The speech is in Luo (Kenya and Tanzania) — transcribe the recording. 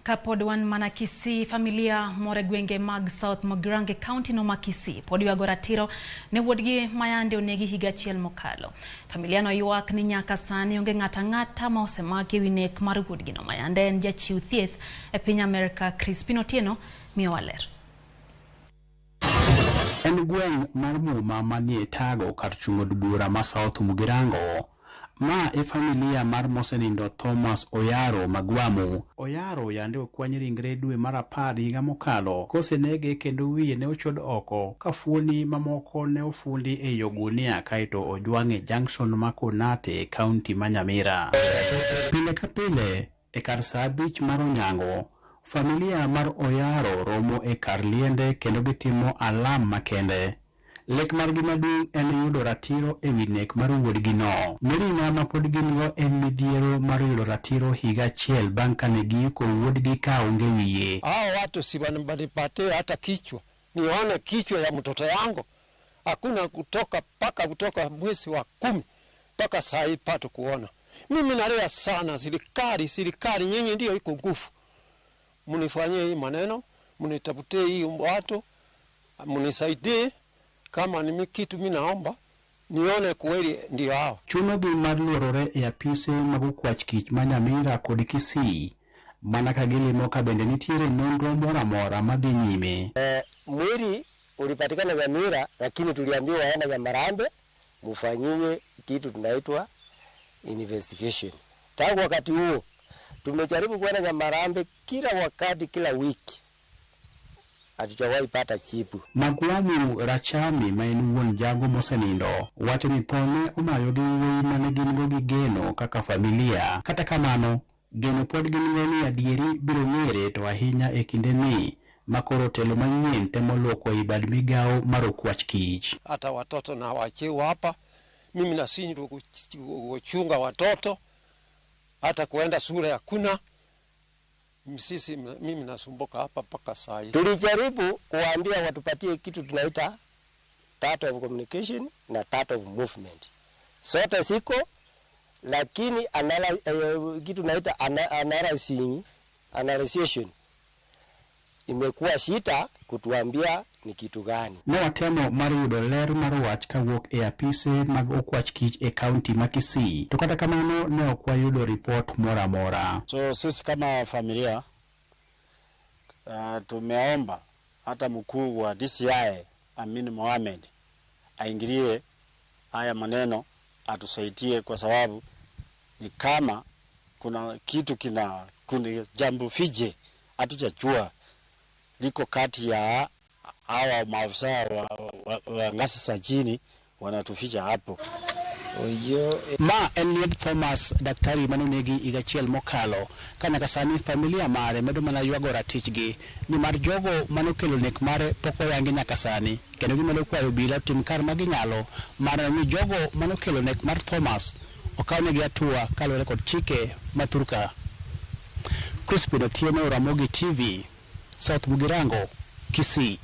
Kapod wan mana Kisii, familia moro e gwenge mag South Mugirango e kaunti no ma Kisii pod ywago ratiro ne wuodgi ma yande onegi higa achiel mokalo. Familia no ywak ni nyaka sani onge ng'ato ang'ata ma osemaki e wi nek mar wuodgino ma yande en jachiw thieth e piny Amerka. Crispin Otieno miyowa ler. En gweng' mar muma manie Tago kar chung' od bura ma South Mugirango. Ma e familia mar mosenindo Thomas Oyaro Magwamu. Oyaro yande okwany ringre dwe mar 10 higa mokalo kosenege kendo wiye ne ochod oko ka fuoni mamoko ne ofundi ei ogunia kaeto ojwang' e junction ma Konate e kaunti ma Nyamira. Pile ka pile e kar saa 5 mar onyango, familia mar Oyaro romo e kar liende kendo gitimo alam makende. Lek margi maduong' en yudo ratiro e wi nek mar wuodgino. Mirima ma pod gin-go en midhiero mar yudo ratiro higa achiel bang' kane giiko wuodgi ka onge wiye. Hao watu si wanipatie hata kichwa, nione kichwa ya mtoto yangu. Hakuna kutoka mpaka kutoka mwezi wa 10 mpaka saa hii pato kuona. Mimi nalia sana serikali, serikali nyinyi ndio iko nguvu. Mnifanyie hii maneno, mnitafutie hii watu, mnisaidie. Kama ni kitu mimi naomba nione kweli ndio hao. Chunogi mar luorore e apise mag okwach kich ma Nyamira kod Kisii mana ka gilimo ka bende nitiere nonro moro amora madhi nyime. Mwili ulipatikana Nyamira, lakini tuliambiwa waenda Nyamarambe mufanyiwe kitu tunaitwa investigation. Tangu wakati huo tumejaribu kwenda Nyamarambe kila wakati, kila wiki, hatujawahi pata jibu. Magwamu Rachami ma en wuon jago mosenindo wacho ni thone omayo gi wuoyi mane gin go gi geno kaka familia. Kata kamano, geno pod gin go ni adieri biro ng'ere to ahinya e kinde ni ma koro telo manyien temo luoko i bad migawo mar okwach kich. Hata watoto na wachiwa hapa, mimi nashindwa kuchunga watoto, hata kuenda shule hakuna. Sisi, mimi nasumbuka hapa mpaka saa hii. Tulijaribu kuwaambia watupatie kitu tunaita title of communication na title of movement. Sote siko, lakini kitu tunaita analyzation imekuwa shida kutuambia ni kitu gani. Ne watemo mar yudo ler mar wach kawuok e apise mag okwach kich e kaunti ma Kisii, to kata kamano ne ok wayudo ripot moro amora. So sisi kama familia, tumeomba hata mkuu wa DCI Amin Mohamed aingilie haya maneno, atusaidie, kwa sababu ni kama kuna kitu kina, kuna jambo fiche hatujajua liko kati ya hawa maafisa wa ngazi za chini wanatuficha hapo. Oyo, ma en liend Thomas daktari manonegi higa achiel mokalo, ka nyaka sani familia mare medo mana ywago ratichgi nimar jogo manokelo nek mare pok oyangi nyaka sani, kendo gimedo kwayo obila otim kar ma ginyalo mar neno ni jogo manokelo nek mar Thomas okawnegi hatua kaluwore kod chike ma thurka. Crispin Otieno, Ramogi TV, South Mugirango, Kisii.